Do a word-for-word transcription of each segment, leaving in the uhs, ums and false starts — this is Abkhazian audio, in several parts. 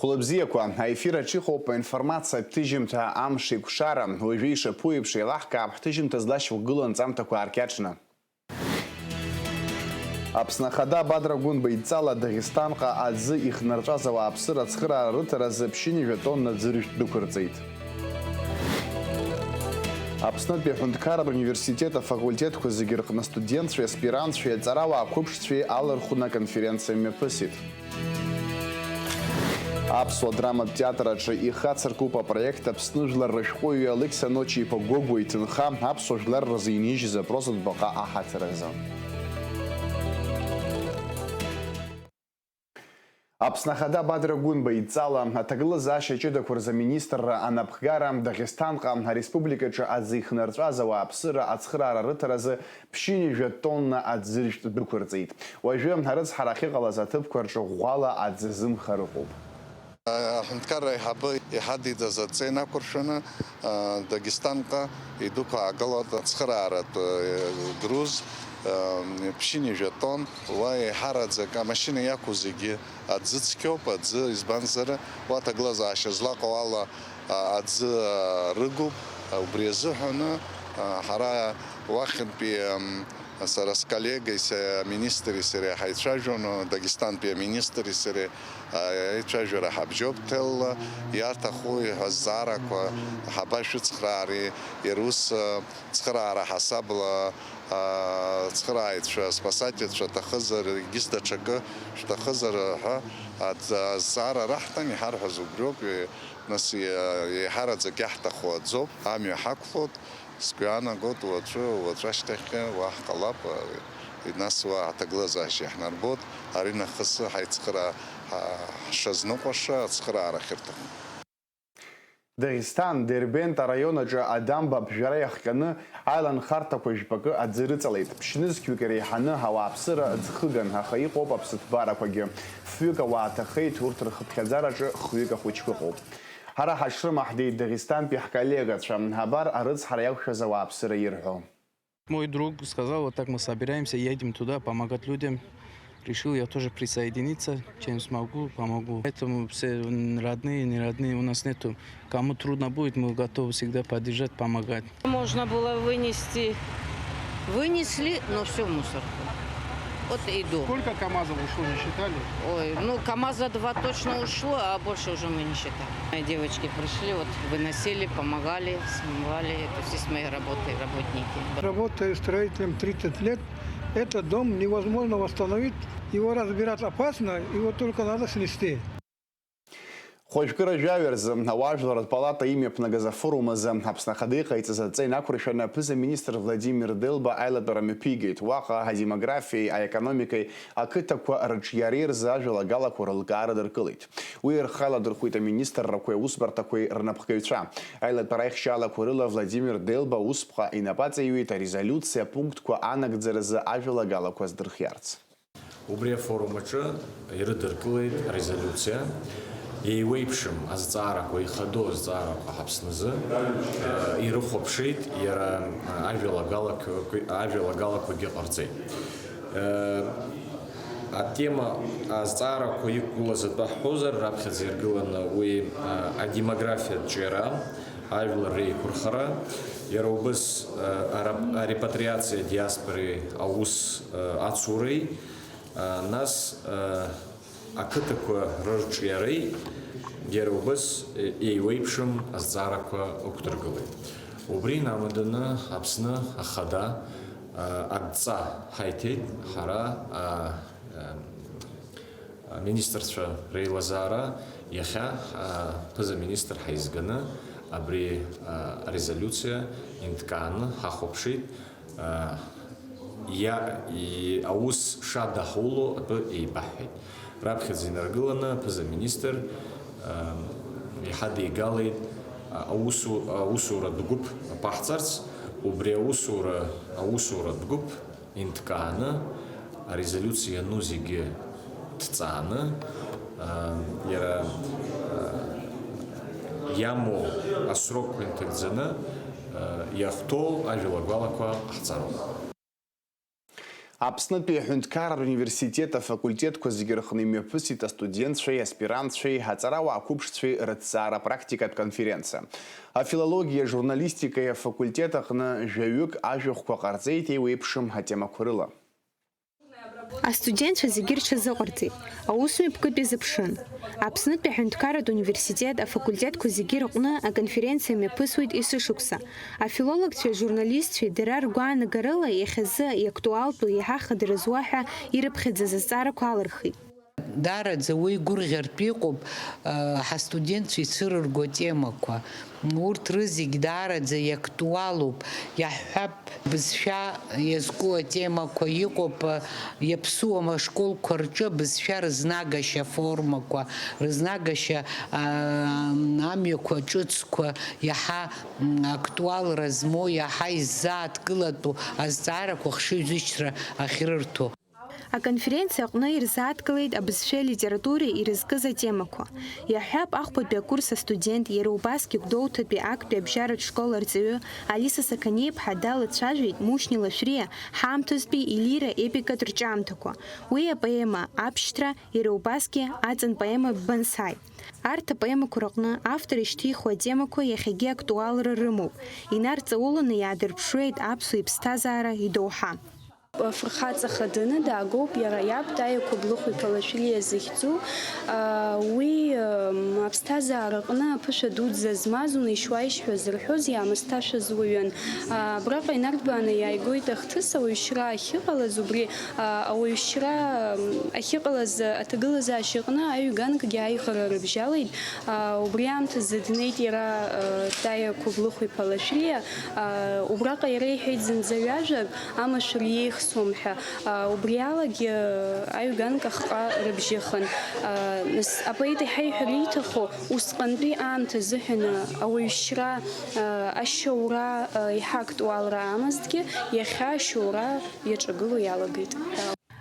Хәлыбзиақәа, аефир аҿы иҟоуп аинформациатә ҭыжьымҭа Амш еиқәшара. Уажәы ишаԥу еиԥш еилаҳкаап ҳҭыжьымҭа злашьақәгылоу анҵамҭақәа ааркьаҿны. Аԥсны Ахада Бадра Гәынба идҵала Дагестанҟа аӡы ихнарҵәаз ауааԥсыра ацхыраара рыҭаразы ԥшьынҩажәа тонна ӡыржәтә дәықәырҵеит. Аԥснытәи аҳәынҭқарратә университет афакультетқәа зегьы рҟны астудентцәеи аспирантцәеи аҵарауаа қәыԥшцәеи алархәны аконференциа мҩаԥысит. Аԥсуа драматә театр аҿы ихацыркуп апроект Аԥсны жәлар рышәҟәыҩҩы Алықьса Ночи-иԥа Гогәуа иҭынха аԥсуа жәлар рзы инижьыз апрозатә баҟа аҳаҭыр азы. Аԥсны Ахада Бадра Гәынба идҵала аҭагылазаашьа ҷыдақәа рзы аминистрра анапхгара Дагестанҟа ареспубликаҿы аӡы ихнарҵәаз ауааԥсыра ацхыраара рыҭаразы ԥшьынҩажәа тонна аӡыржәтә дәықәырҵеит. Уажәы арыцҳара ахьыҟалаз аҭыԥқәа рҿы ӷәӷәала аӡы зымхар ыҟоуп. Аҳәынҭқарра аиҳабы иҳадиҵаз адҵа инақәыршәаны, Дагестанҟа идәықәаагылоит ацхырааратә груз, ԥшьынҩажәа тонн, уа еиҳараӡак амашьына иақәу зегьы аӡы цқьоуп, аӡы, избанзар, уа ҭагылазаашьа злаҟоу ала, аӡы рыгуп, убри азыҳәаны ҳара уахьынтәи, сара сколлегеи, са-, аминистри сареи ҳаицәажәон, Дагестантәи аминистри сареи, а, аицәажәара ҳабжьоуп ҭелла, иаҭаху иҳәа зҵаарақәа ҳабашәыцхраари, иара ус, а, цхыраара ҳасабла, а, цхырааҩцәа, спасательцәа аҭахызар, егьыс даҽакы шәҭахызар ҳәа аӡ-, азҵаара раҳҭан, иҳарҳәаз убриоуп, е-, нас, е-, еиҳараӡак иаҳҭаху аӡоуп, амҩа ҳақәлоит. Сгәы иаанагоит, уаҵәы, уаҵәы ашьҭахьгьы уа ҳҟалап, нас уа аҭагылазаашьа иаҳнарбоит, аринахыс ҳаицхыра ҳа-, ҳшазныҟәаша ацхыраара ахьырҭаху. Дагестан, Дербент араион аҿы Адамба аԥжәара иахҟьаны аиланхарҭақәа жәпакы аӡы рыҵалеит. Ԥшьнызқьҩык иреиҳаны ауааԥсыра ӡхыган, аха иҟоуп аԥсыҭбарақәагьы. Фҩык ауаа ҭахеит, урҭ рхыԥхьаӡараҿы хҩык ахәыҷқәа ыҟоуп. Ҳара ҳаҽрымаҳдеит Дагестантәи ҳколлегацәа. Абар арыцҳара иақәшәаз ауааԥсыра ирҳәо. Мой друг сказал: «Вот так мы собираемся, едем туда помогать людям». Решил я тоже присоединиться, чем смогу, помогу. Поэтому все родные, неродные, у нас нету. Кому трудно будет, мы готовы всегда поддержать, помогать. Можно было вынести, вынесли, но всё в мусорку. Вот иду. Сколько КамАЗов ушло, не считали? Ой, ну, КамАЗа два точно ушло, а больше уже мы не считаем. Мои девочки пришли, вот выносили, помогали, смывали. Это все с моей работы работники. Работаю строителем тридцать лет. Этот дом невозможно восстановить. Его разбирать опасно, его только надо снести. Хәажәкыра жәаҩа рзы ауаажәларратә палата имҩаԥнагаз афорум азы Аԥсны Ахада иҟаиҵаз адҵа инақәыршәаны аԥыза-министр Владимир Делба аилатәара мҩаԥигеит. Уаҟа адемографиеи аекономикеи ақыҭақәа рыҿиареи рзы ажәалагалақәа рылкаара дыркылеит. Уи рхы аладырхәит аминистррақәеи аусбарҭақәеи рнапхгаҩцәа. Аилатәара аихшьаалақәа рыла Владимир Делба усԥҟа инапы аҵаиҩит арезолиуциа апунктқәа анагӡаразы ажәалагалақәа здырхиарц. Убри афорум аҿы ирыдыркылеит арезолиуциа, еиуеиԥшым азҵаарақәа, ихадоу азҵаарақәа ҳаԥсназы, э, ирыхәаԥшит, иара, э, ажәалагалақәа-, ажәалагалақәагьы ҟарҵеит. Э, атема азҵаарақәа иқәгылаз атәы ҳҳәозар, раԥхьаӡа иргыланы уи, э, адемографиатә ҿиара, ажәлар реиқәырхара, иара убас, э, арап-, арепатриациа диаспореи аус, э, ацуреи, Нас, ақыҭақәа рырҿиареи иара убас еиуеиԥшым азҵаарақәа ықәдыргылеит. Убри инамаданы Аԥсны Ахада адҵа ҳаиҭеит ҳара, аминистрцәа реилазаара, иахьа ԥыза-министр ҳаизганы абри арезолиуциа инҭкааны ҳахәаԥшит. Иа-, и-, аус шадаҳуло атәы еибаҳҳәеит. Раԥхьаӡа инаргыланы аԥыза-министр, ам, иҳадигалеит, а, аусу-, аусуратә гәыԥ аԥаҳҵарц, убри аусура, аусуратә гәыԥ инҭкааны арезолиуциа иану зегьы ҭҵааны, а, иара, а, иамоу асрокқәа инҭагӡаны, а, иахәҭоу ажәалагәалақәа ҟаҳҵароуп. Аԥснытәи аҳәынҭқарратә университет афакультетқәа зегьы рҟны имҩаԥысит астудентцәеи аспирантцәеи аҵарауаа қәыԥшцәеи рыҭҵаара практикатә конференциа. Афилологиа, ажурналистикеи афакультет аҟны жәаҩык ажәахәқәа ҟарҵеит еиуеиԥшым атемақәа рыла. Астудентцәа зегьы рҽазыҟарҵеит, аусмҩаԥгатә иазыԥшын. Аԥснытәи аҳәынҭқарратә университет афакультетқәа зегьы рҟны аконференциа мҩаԥысуеит есышықәса. Афилологцәеи ажурналистцәеи дара ргәаанагарыла иахьазы иактуалтәу, иаҳа хадара зуа ҳәа ирыԥхьаӡаз азҵаарақәа алырхит. Даараӡа уи гәырӷьартә иҟоуп, ҳастудентцәа ицәырырго атемақәа. Урҭ рызегь даараӡа иактуалуп. Иаҳҳәап, бызшәа иазку атемақәа иҟоуп, иаԥсуам ашколқәа рҿы абызшәа рызнагашьа аформақәа, рызнагашьа, аа, амҩақәа ҿыцқәа иаҳа, м, актуалра змоу, иаҳа иззааҭгылатәу азҵаарақәа хшыҩзышьҭра ахьрырҭо. Аконференциа аҟны ирзааҭгылеит абызшәеи алитературеи ирызкыз атемақәа. Иаҳҳәап, ахәбатәи акурс астудент, иара убасгьы Гәдоуҭатәи актәи абжьаратә школ арҵаҩы Алиса Сақаниаԥҳа далацәажәеит Мушьни Лашәриа ҳаамҭазтәи илира епикатә рҿиамҭақәа, уи апоема Аԥшьҭра, иара убасгьы аҵан поема Ббансаи. Арҭ апоемақәа рыҟны автор ишьҭихуа атемақәа иахьагьы актуалра рымоуп, инарҵауланы иаадырԥшуеит аԥсуа иԥсҭазаара идоуҳа. Афырхаҵа хаданы даагоуп иара иаб Таиа Қәыблыхә-иԥа Лашәриа захьӡу. Уи, м, аԥсҭазаараҟны аԥышәа дуӡӡа змаз, унеишь-уааишь ҳәа зырҳәоз иаамысҭашәаз уаҩын. Абраҟа инарҭбааны иааигоит ахҭыс ауаҩшьра ахьыҟалаз, убри, а, ауаҩшьра, м, ахьыҟалаз аҭагылазаашьаҟны аҩ-ганкгьы аиӷара рыбжьалеит. А, убри аамҭазы днеит иара, а, Таиа Қәыблыхә-иԥа Лашәриа. А, убраҟа иара иҳәеит зынӡа ҩажәак, амашәыр иеихсуам ҳәа. А, убри алагьы, а, аҩ-ганк ахҟа рыбжьыхын. А, нас апоет иҳаиҳәар ииҭаху, усҟантәи аамҭа азыҳәан ауаҩшьра, а, ашьоура, а, иҳа актуалра амазҭгьы, иахьа ашьоура иаҿагыло иалагеит.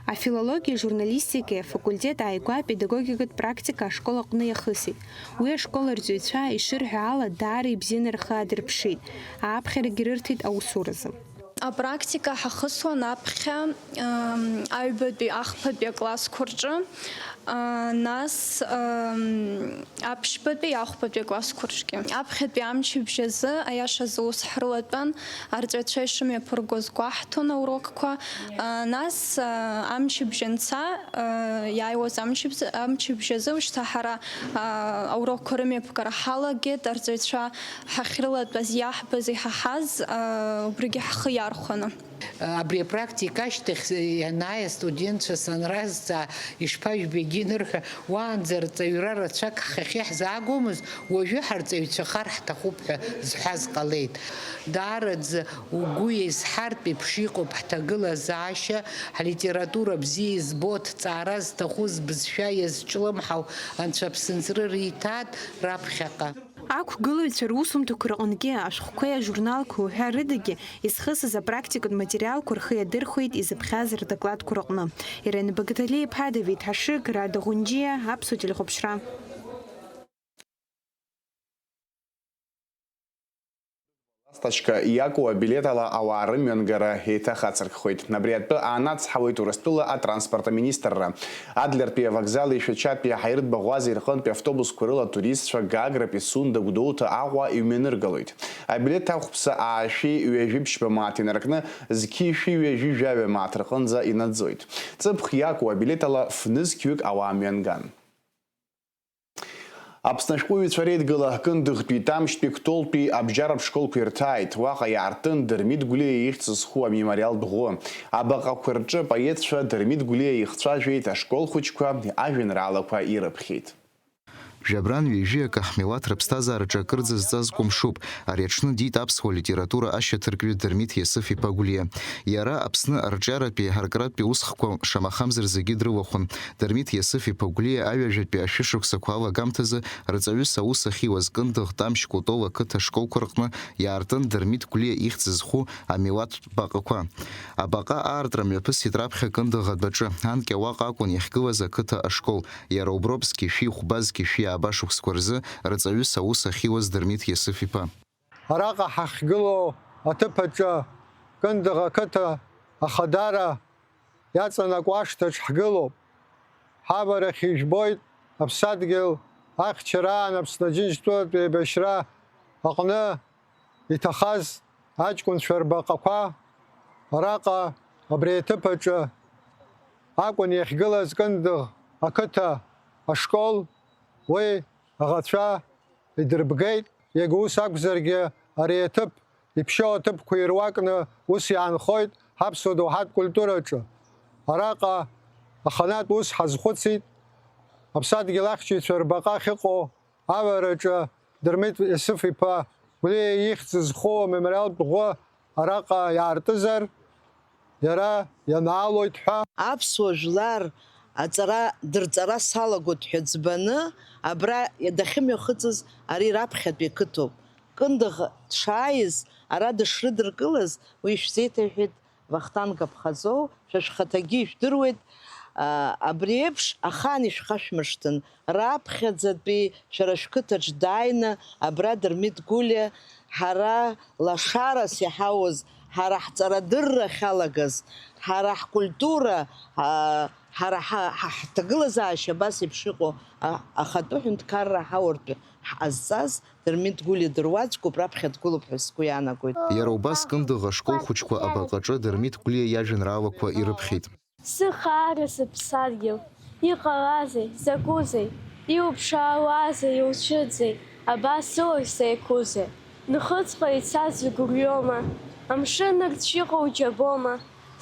Афилологиеи ажурналистикеи афакультет ааигәа апедагогикатә практика ашкол аҟны иахысит. Уи ашкол арҵаҩцәа ишырҳәо ала, даара ибзианы рхы аадырԥшит, ааԥхьарагьы рырҭеит аусуразы. Апрактика ҳахысуан аԥхьа, м, аҩбатәи, ахԥатәи аклассқәа рҿы, а, нас, м, аԥшьбатәи, ахәбатәи аклассқәа рҿгьы. Аԥхьатәи амчыбжь азы, аиашазы, ус ҳрылатәан, арҵаҩцәа ишымҩаԥыргоз гәаҳҭон аурокқәа. А, нас, а, амчыбжь анца, а, иааиуаз амчыбз-, амчыбжь азы ушьҭа ҳара, а, аурокқәа рымҩаԥгара ҳалагеит, арҵаҩцәа ҳахьрылатәаз, иаҳбаз, иҳаҳаз, а, убригьы ҳхы иархәаны. Абри апрактика ашьҭахь ианааи астудентцәа санразҵаа, ишԥажәбеи, егьи анырҳәа, уаанӡа арҵаҩра рацәак ҳхахьы ҳзаагомызт, уажәы ҳарҵаҩцәахар ҳҭахуп ҳәа зҳәаз ҟалеит. Даараӡа угәы еизҳартә еиԥш иҟоуп ҳҭагылазаашьа, ҳлитература бзиа избо, аҭҵаара зҭаху, збызшәа иазҿлымҳау анцәа аԥсынҵры риҭааит раԥхьаҟа. Ақәгылаҩцәа русумҭақәа рҟынгьы, ашәҟәқәеи ажурналқәеи уҳәа рыдагьы изхысыз апрактикатә материалқәа рхы иадырхәеит изыԥхьаз рдокладқәа рҟны. Ирен Багаталиа-иԥа, Давид Ҳашыг, Рада Ӷәынџьиа, Аԥсуа телехәаԥшра. Ласточка иакәу абилеҭ ала ауаа рымҩангара еиҭах ацыркхоит. Абри атәы аанацҳауеит Урыстәыла атранспорт аминистрра. Адлертәи авокзали Шәачатәи аҳаиртә баӷәази рҟынтәи автобусқәа рыла атуристцәа Гагра, Пицунда, Гәдоуҭа, Аҟәа иҩмҩаныргалоит. Абилеҭ ахәԥса аашәи ҩажәи ԥшьба мааҭ инаркны, зқьи шәи ҩажәи жәаҩа мааҭ рҟынӡа инаӡоит. Ҵыԥх иакәу абилеҭ ала фнызқьҩык ауаа мҩанган. Аԥсны ашәҟәыҩҩцәа реидгыла Кындыӷтәи, Тамшьтәи, Кәтолтәи абжьаратә школқәа ирҭааит. Уаҟа иаартын Дырмит Гәлиа ихьӡ зху амемориалтә ӷәы. Абаҟақәа рҿы апоетцәа Дырмит Гәлиа ихцәажәеит, ашкол хәыҷқәа ажәеинраалақәа ирыԥхьеит. Жәабран ҩажәи акы ҳмилаҭ рыԥсҭазаараҿы акырӡа зҵазкуа мшуп. Ари аҽны диит аԥсуа литература ашьаҭаркҩы Дырмит Иасыф-иԥа Гәлиа. Иара Аԥсны арҿиаратәи, арҿиаратәи усхқәа шамахамзар зегьы дрылахәын. Дырмит Иасыф-иԥа Гәлиа аҩажәатәи ашәышықәсақәа алагамҭазы рҵаҩыс аус ахьиуаз Кындыӷ, Тамшь, Кәтол ақыҭа школқәа рҟны иаартын Дырмит Гәлиа ихьӡ зху амилаҭтә баҟақәа. Абаҟа аартра мҩаԥысит раԥхьа Кындыӷ адәаҿы, анкьа уаҟа акәын иахьгылаз ақыҭа ашкол. Иара уброуп зқьи шәи хәба, зқьи шәи ааба шықәсқәа рзы рҵаҩыс аус ахьиуаз Дырмит Иасыф-иԥа. Араҟа ҳахьгылоу аҭыԥ аҿы Кындыӷ ақыҭа ахадара иаҵанакуа ашҭаҿ ҳгылоуп. Ҳаварахь ижәбоит аԥсадгьыл ахьчараан Аԥсны Аџьынџьтәылатә еибашьра аҟны иҭахаз аҷкәынцәа рбаҟақәа. Араҟа абри аҭыԥ аҿы акәын иахьгылаз Кындыӷ ақыҭа ашкол, уи аӷацәа идырбгеит, иага ус акәзаргьы, ари аҭыԥ иԥшьоу аҭыԥқәа ируакны ус иаанхоит ҳаԥсуа доуҳатә культураҿы. Араҟа аханатә ус ҳазхәыцит, аԥсадгьыл ахьчаҩцәа рбаҟа ахьыҟоу авараҿы Дырмит Есыф-иԥа Гәлиа ихьӡ зху амемориалтә ӷәы араҟа иаартызар, иара ианаалоит ҳәа. Аԥсуа жәлар аҵара, дырҵара салагоит ҳәа ӡбаны, абра дахьымҩахыҵыз ари раԥхьатәи ақыҭоуп. Кындыӷ дшааиз, ара дышрыдыркылаз, уи ишәзеиҭаҳәеит Вахтанг Аԥхаҵоу, шәа шәхаҭагьы ижәдыруеит, а, абри еиԥш ахаан ишәхашәмыршҭын, раԥхьаӡатәи шәара шәқыҭаҿ дааины абра Дырмит Гәлиа ҳара лашарас иҳауз, ҳара ҳҵарадырра ахьалагаз, ҳара ҳкультура, а, ҳара ҳа-, ҳа-, ҳҭагылазаашьа абас еиԥш иҟоу, а, ахатәы ҳәынҭқарра ҳауартә ҳҟазҵаз Дырмит Гәлиа дыруаӡәкуп, раԥхьа дгылоуп ҳәа сгәы иаанагоит. Иара убас Кындыӷ ашкол хәыҷқәа абаҟаҿы Дырмит Гәлиа иажәеинраалақәа ирыԥхьеит. Сыхаара сыԥсадгьыл, иҟалазеи, закәызеи, иуԥшаауазеи, иуцәыӡзеи, абас сылахь сеиқәузеи, нхыҵҟа ицаз згәырҩома, амшын нырцә иҟоу џьабома,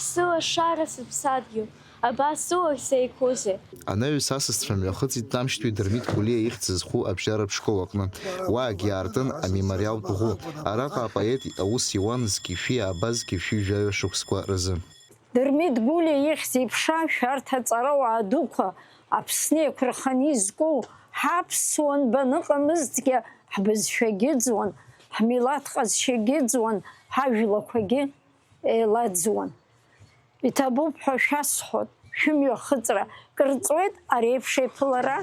сылашара сыԥсадгьыл, абас сылахь сеиқәузеи. Анаҩс асасцәа мҩахыҵит Тамшьтәи Дырмит Гәлиа ихьӡ зху абжьаратә школ аҟны. Уаагьы аартын амемориалтә ӷәы. Араҟа апоет аус иуан зқьи шәи ааба зқьи шәи жәаҩа шықәсқәа рзы. Дырмит Гәлиа ихьӡ-иԥша шәарҭ аҵарауаа дуқәа Аԥсны еиқәырханы изку ҳаԥсуа нбан ыҟамызҭгьы, ҳбызшәагьы ыӡуан, ҳмилаҭ ҟазшьагьы ыӡуан, ҳажәлақәагьы еилаӡуан. Иҭабуп ҳәа шәасҳәоит, шәымҩахыҵра кыр ҵуеит ари еиԥш еиԥылара.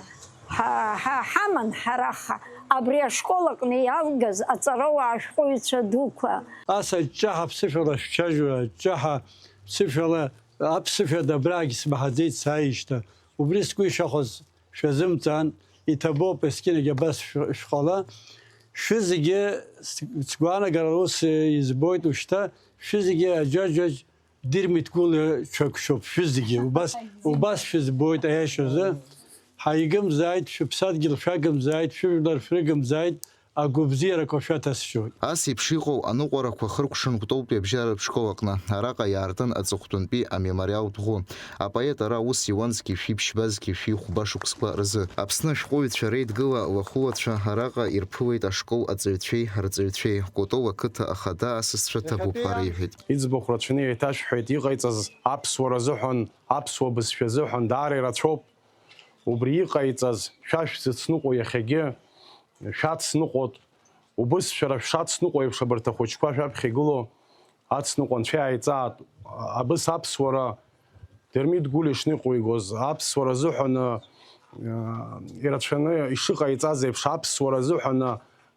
Ҳа, ҳа, ҳаман ҳара ха, абри ашкол аҟны иалгаз аҵарауаа шәҟәыҩҩцәа дуқәа. Ас аҷҷаҳа ԥсышәала шәцәажәо, аҷҷаҳа ԥсышәала, аԥсышәа дабраагь смаҳаӡеит сааижьҭа. Убри сгәы ишахәаз шәазымҵаан, иҭабуп, есқьынагь абас шә-, шәҟала. Шәызегьы с-, сгәаанагара ус избоит ушьҭа, шәызегьы аџьаџьаџь Дырмит Гәлиа шәақәшәоуп, шәызегьы. Убас, убас шәызбоит, аиашазы. Ҳаигымзааит, шәыԥсадгьыл шәагымзааит, шәыжәлар шәрыгымзааит, агәабзиарақәа шәаҭасшьоит. Ас еиԥш иҟоу аныҟәарақәа хыркәшан Кәтолтәи абжьаратә школ аҟны. Араҟа иаартын аҵыхәтәантәи амемориалтә ӷәы. Апоет ара аус иуан зқьи шәи ԥшьба, зқьи шәи хәба шықәсқәа рзы. Аԥсны ашәҟәыҩҩцәа реидгыла лахәылацәа араҟа ирԥылеит ашкол аҵаҩцәеи арҵаҩцәеи, Кәтол ақыҭа ахада асасцәа ҭабуп ҳәа реиҳәеит. Иӡбахә рацәаны еиҭашәҳәеит, иҟаиҵаз аԥсуара азыҳәан, аԥсуа бызшәа азыҳәан даара ирацәоуп. Убри иҟаиҵаз шәа шәзыцныҟәо иахьагьы шәацныҟәот, убыс шәара шәшацныҟәо еиԥш абарҭ ахәыҷқәа шәаԥхьа игылоу ацныҟәа анцәа иааиҵаат. Абыс аԥсуара Дырмит Гәлиа ишныҟәигоз, аԥсуара азыҳәаны, э, ирацәаны ишыҟаиҵаз еиԥш, аԥсуара азыҳәаны,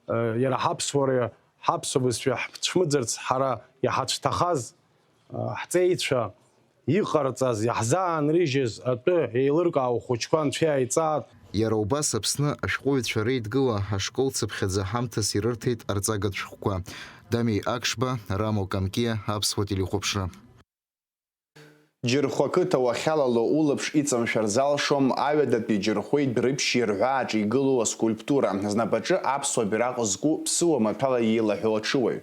э, иара ҳаԥсуара, ҳаԥсуа бызшәа ҳцәмыӡырц ҳара иҳацәҭахаз, э, ҳҵеицәа иҟарҵаз, иаҳзаанрыжьыз атәы еилыркаау хәыҷқәа анцәа иааиҵаат. Иара убас Аԥсны ашәҟәыҩҩцәа реидгыла ашкол цыԥхьаӡа ҳамҭас ирырҭеит арҵагатә шәҟәқәа. Дамеи Акшба, Рамо Камкиа, Аԥсуа телехәаԥшра. Џьырхәа қыҭа уахьалало улаԥш иҵамшәар залшом аҩадатәи Џьырхәеи Дәрыԥшьи рҳәааҿы игылоу аскульптура, знапаҿы аԥсуа бираҟ зку ԥсыуа маҭәала иеилаҳәоу аҽыуаҩ.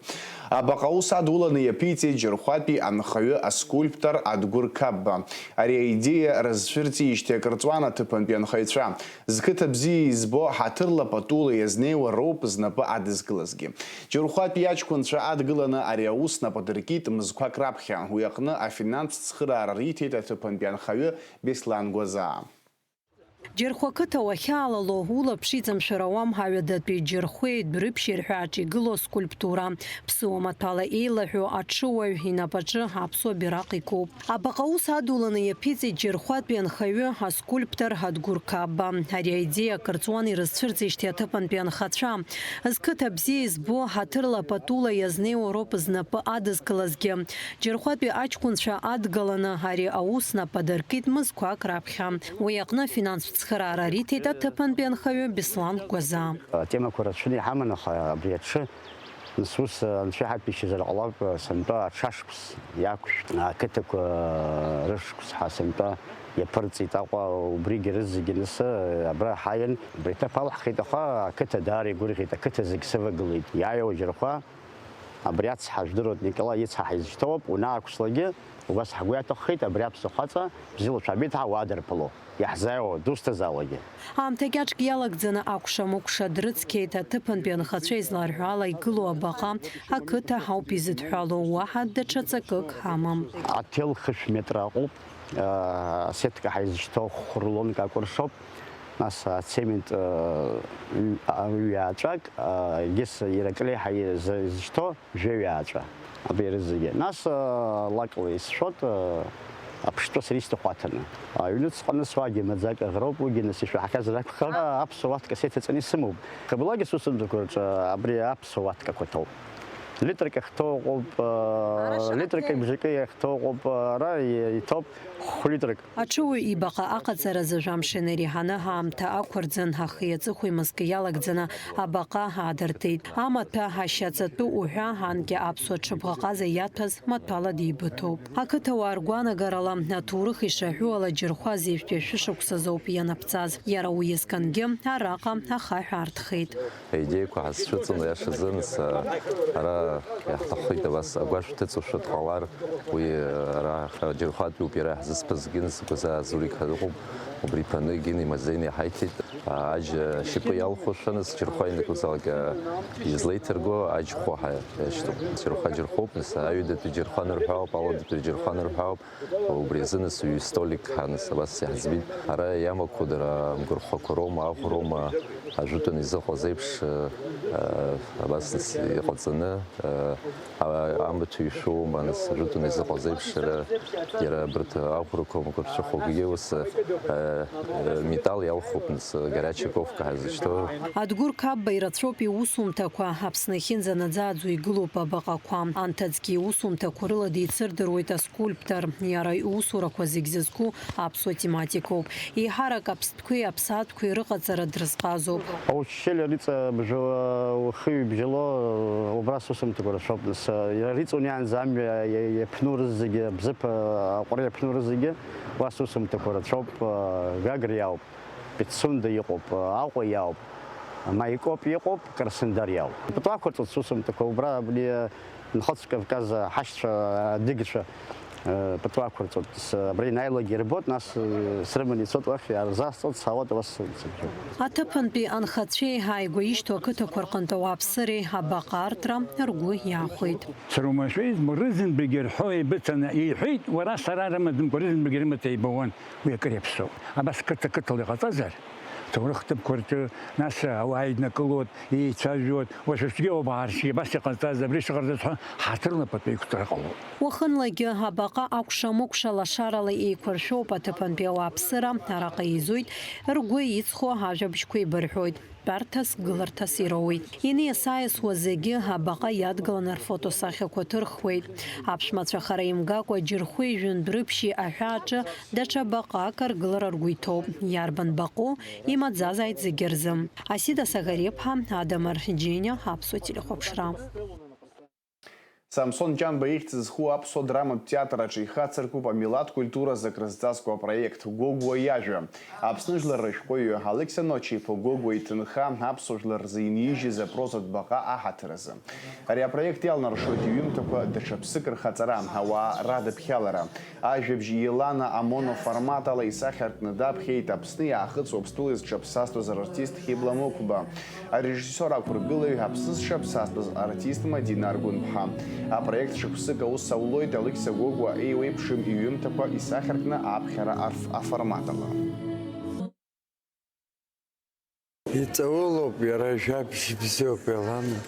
Абаҟа аус адуланы иаԥиҵеит Џьырхәатәи анхаҩы аскульптор Адгәыр Қапба. Ари аидеиа рызцәырҵижьҭеи акыр ҵуан аҭыԥантәи анхаҩцәа. Зқыҭа бзиа избо, ҳаҭырла патула иазнеиуа роуп знапы адызкылазгьы. Џьырхәатәи аҷкәынцәа адгыланы ари аус нап адыркит мызқәак раԥхьа. Уи аҟны афинанстә цхыраара риҭеит аҭыԥантәи анхаҩы Беслан Гәазаа. Џьырхәа қыҭа уахьаалало, улаԥш иҵамшәар ауам аҩадатәи Џьырхәеи Дәрыԥшьи рҳәааҿы игылоу аскульптура. Ԥсыуа маҭәала еилаҳәоу аҽыуаҩ инапаҿы аԥсуа бираҟ икуп. Абаҟа аус адуланы иаԥиҵеит Џьырхәатәи анхаҩы, аскульптор Адгәыр Қапба. Ари аидеиа акыр ҵуан ирызцәырҵижьҭеи аҭыԥантәи анхацәа. Зқыҭа бзиа избо, ҳаҭырла патула иазнеиуа роуп знапы адызкылазгьы. Џьырхәатәи аҷкәынцәа адгаланы ари аус нап адыркит мызқәак раԥхьа. Уи аҟны афинанстә цхыраара риҭеит аҭыԥантәи анхаҩы Беслан Гәаза. Атемақәа рацәаны иҳаман, аха абри аҽы, нас ус, анцәа иҳаҭәеишьазар ҟалап, сынтәа аҽашықәс иақәшәт, ақыҭақәа рышықәс ҳәа сынтәа иаԥырҵит Аҟәа, убригьы рызегьы нас абра ҳаиан, абри аҭыԥ алаҳхит, аха ақыҭа даара игәырӷьеит, ақыҭа зегь сывагылеит. Иааиуа Џьырхәа, абри ацҳа, жәдыруеит, Николаи ицҳа ҳизышьҭоуп, унаақәслагьы, убас ҳгәы иаҭаххеит, абри аԥсахәаҵа бзиала шәаабеит ҳәа уаадырԥыло, иаҳзааиуа, дусҭазаалакгьы. Аамҭа кьаҿк иалагӡаны акәша-мыкәша дрыцқьеит, аҭыԥантәи анхацәа изларҳәо ала игылоу абаҟа ақыҭа ҳауп изыдҳәалоу, уаҳа даҽа ҵакык ҳамам. Аҭел хышә метра аҟоуп, асеҭка ҳаизышьҭоу хә-рулонк акәыршоуп, нас ацемент, ҩ-, ҩ-, ҩаҵәак, егьыс ираклеи ҳәа изы-, изышьҭоу. Жәаҩа ааҵәа, абри рызегьы. Нас, а, лакла исшәот, а, аԥштәы сара исҭаху аҭаны. Аҩныҵҟа анысуагьы маӡак аӷроуп, уигьы нас ишәаҳахьазар акәхап. Аԥсуа уаткақәа сеиҭаҵаны исымоуп. Хыблагьы сусумҭақәа рҿы абри аԥсуа уаткақәа ҭоуп. Литрк ахьҭоу ыҟоуп, а, литрк бжаки ахьҭоу ыҟоуп, а, ара и-, иҭоуп хә-литрк. Аҽыуаҩ ибаҟа аҟаҵаразы жәамш инареиҳаны аамҭа ақәырӡын, ахи аҵыхәеи мызкы иалагӡаны абаҟа аадыртит. Амаҭәа ашьаҵатәы уҳәа анкьа аԥсуа ҽыбӷаҟаза иаҭәаз маҭәала деибыҭоуп. Ақыҭауаа ргәаанагарала, аҭоурых ишаҳәо ала, Џьырхәа зежәтәи ашәышықәсазоуп ианаԥҵаз. Иара уи иазкынгьы араҟа ахаҳә аартхеит. Аидеиақәа ҳазцәыҵын, иашазы, нас, ара иаҳҭаххеит абас агәашә ҭыҵуашәа дҟалар, уи, ара, Џьырхәатәиуп иара иаҳзыспазгьы, нас Гәазаа Зурик ҳәа дыҟоуп, убри иԥаны егьин имазеины иҳаиҭеит. Аџь ашьапы иалхушәа, нас Џьырхәа ианакәызаалак излеиҭарго аџьхәа ҳәа иашьҭоуп. Џьырхәа џьырхәоуп, нас аҩадатәи Џьырхәа анырҳәаауп, ауадатәи Џьырхәа анырҳәаауп. Убри азы нас ҩ-столик ҳәа нас абас иаҳӡбеит. Ара иамақәоу дара амгәырхәақәа роума, аӷә роума, ажәытәан изыҟаз еиԥш, э, э, абас нас иҟаҵаны, э, а-, амаҭәа ишәоума, нас ажәытәан изыҟаз еиԥш, ара, иара абарҭ аӷәрақәа, амгәарчыхәқәагьы ус, э, э, металл иалхуп, нас горячая ковка ҳәа зышьҭоу. Адгәыр Қапба ирацәоуп иусумҭақәа, Аԥсны ахьынӡанаӡааӡо игылоуп абаҟақәа. Анҭыҵгьы иусумҭақәа рыла деицырдыруеит аскульптор. Иара иусурақәа зегь зызку аԥсуа тематикоуп. Еиҳарак аԥстәқәеи аԥсаатәқәеи рыҟаҵара дрызҟазоуп. Ауччелиа риҵа бжала, ухы ҩбжало, убра сусумҭақәа рацәоуп. Нас, иара риҵа унеиаанӡа амҩа иа-, иаԥну рызегьы, Бзыԥ аҟәара иаԥну рызегьы, уа сусумҭақәа рацәоуп, Гагра иауп. Пицунда иҟоуп, Аҟәа иауп, Маикоп иҟоуп, Краснодар иауп. Пату ақәырҵоит сусумҭақәа убра, абни, Нхыҵ Кавказ ҳашьцәа, адыгцәа, э, пату ақәырҵоит. С-, абра ианааилакгьы ирбоит, нас, э, срыманы ицоит уахь, иаарзаасҵоит, саауеит, уа сцоит. Аҭыԥантәи анхацәеи ааигәа ишьҭоу ақыҭақәа рҟынтә ауааԥсыреи абаҟа аартра ргәы иахәеит. Сара уамашәа избо рызынтәыгьы рҳәо еибыҭаны иҳәеит, уара сара рымаӡамкәа рызынтәыгьы рымаҭәа еибауан. Уи акыр иаԥсоуп. Абас қыҭа-қыҭала иҟаҵазар, ҭоурых ҭыԥқәа рҿы, нас ауаа еиднакылоит, еицәажәоит, уажәшьҭгьы ауаа рҿы абас иҟаҵаз, абри шыҟарҵаз ҳәа ҳаҭырла пату еиқәҵара ҟалоит. Уахынлагьы абаҟа акәша-мыкәша лашарала еиқәыршәоуп аҭыԥантәи ауааԥсыра, араҟа еизоит, ргәы иҵхо ажәабжьқәа еибырҳәоит. Тәарҭас, гыларҭас ироуеит. Иниас-ааиасуа зегьы абаҟа иадгыланы рфотосахьақәа ҭырхуеит. Аԥшәмацәа хара имгакәа Џьырхәеи Жәындәрыԥшьи аҳәааҿы даҽа баҟак аргылара ргәы иҭоуп. Иарбан баҟоу имаӡазааит зегьы рзы. Асида Сагариаԥҳа, Адамыр Џьениа, Аԥсуа телехәаԥшра. Самсон Ҷанба ихьӡ зху аԥсуа драматә театр аҿы ихацыркуп амилаҭ культуразы акрызҵазкуа апроект Гогәуа иажәа. Аԥсны жәлар рышәҟәыҩҩы Алықьса Ночи-иԥа Гогәуа иҭынха аԥсуа жәлар рзы инижьыз апрозатә баҟа аҳаҭыр азы. Ари апроект иалнаршоит иҩымҭақәа даҽа ԥсык рхаҵара, ауаа радыԥхьалара. Ажәабжь Елана Амоно формат ала исахьаркны даԥхьеит Аԥсны иаахыҵ Уаԥстәыла зҽаԥсазтәыз артист Хьыбла Мықәба. Арежиссиор ақәыргылаҩ аԥсны зҽаԥсазтәыз артист Мадина Аргәынԥҳа. Апроект шықәсык аус аулоит Алықьса Гогәуа еиуеиԥшым иҩымҭақәа исахьаркны аԥхьара арф-, аформат ала. Иҵаулоуп, иара жәабжь бзиоуп, Елана.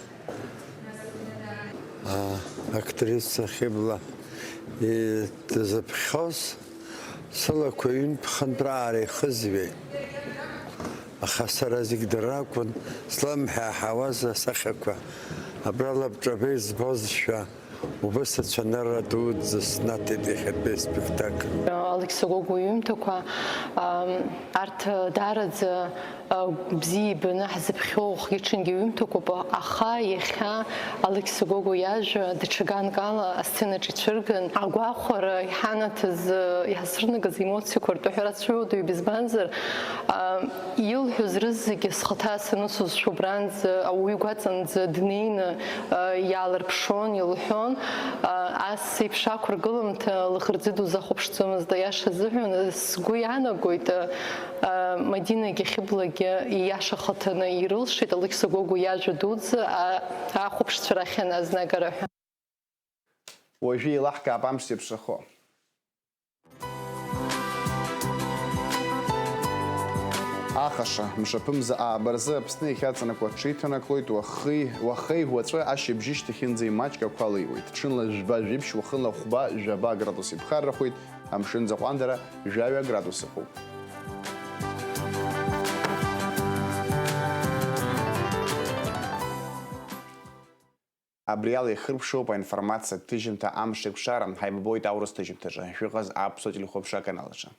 А, актриса Хьыбла, и-, дызыԥхьоз, сылақәа ҩынтә-хынтә раара ихызҩеит. Аха сара зегь дара акәын слымҳа иаҳауаз асахьақәа. Абра лабҿаба избозшәа, убыс ацәанырра дуӡӡа снаҭеит иахьатәи аспектакль. Алықьса Гогәуа иҩымҭақәа, ам, арҭ даараӡа, а, бзиа ибаны ҳзыԥхьоу уахгьы-ҽынгьы ҩымҭақәоуп, аха иахьа Алықьса Гогәуа иажәа даҽа ганк ала асценаҿ ицәырган, агәахәара иҳанаҭаз, а, иҳазцәырнагаз аемоциақәа ртәы ҳәара сцәыуадаҩуп, избанзар, а, илҳәоз рызегьы схаҭа санысызшәа убранӡа ауаҩы игәаҵанӡа днеины, а, иаалырԥшуан, илҳәон. А, ас еиԥш ақәыргыламҭа лаӷырӡы дузахәаԥшӡомызт, аиаша азыҳәан, сгәы иаанагоит, а, а, Мадинагьы Хьыблагьы ииашахаҭаны ирылшеит Алықьса Гогәуа иажәа дуӡӡа, а, ахәаԥшцәа рахь ианазнагарахьа. Уажәы еилаҳкаап амш зеиԥшрахо. Ахаша, мшаԥымза ааба рзы Аԥсны иахьаҵанакуа аҽеиҭанаклоит уахи-, уахеи уаҵәы ашьыбжьышьҭахьынӡа имаҷк ақәа леиуеит. Ҽынла жәба-жәиԥшь, уахынла хәба-жәаба градус иԥхаррахоит, амшын ӡаҟәандара жәаҩа градус ыҟоуп. Абри ала ихыркәшоуп аинформациатә ҭыжьымҭа Амш еиқәшара. Ҳаибабоит аурыс ҭыжьымҭаҿы. Шәыҟаз аԥсуа телехәаԥшра аканал аҿы.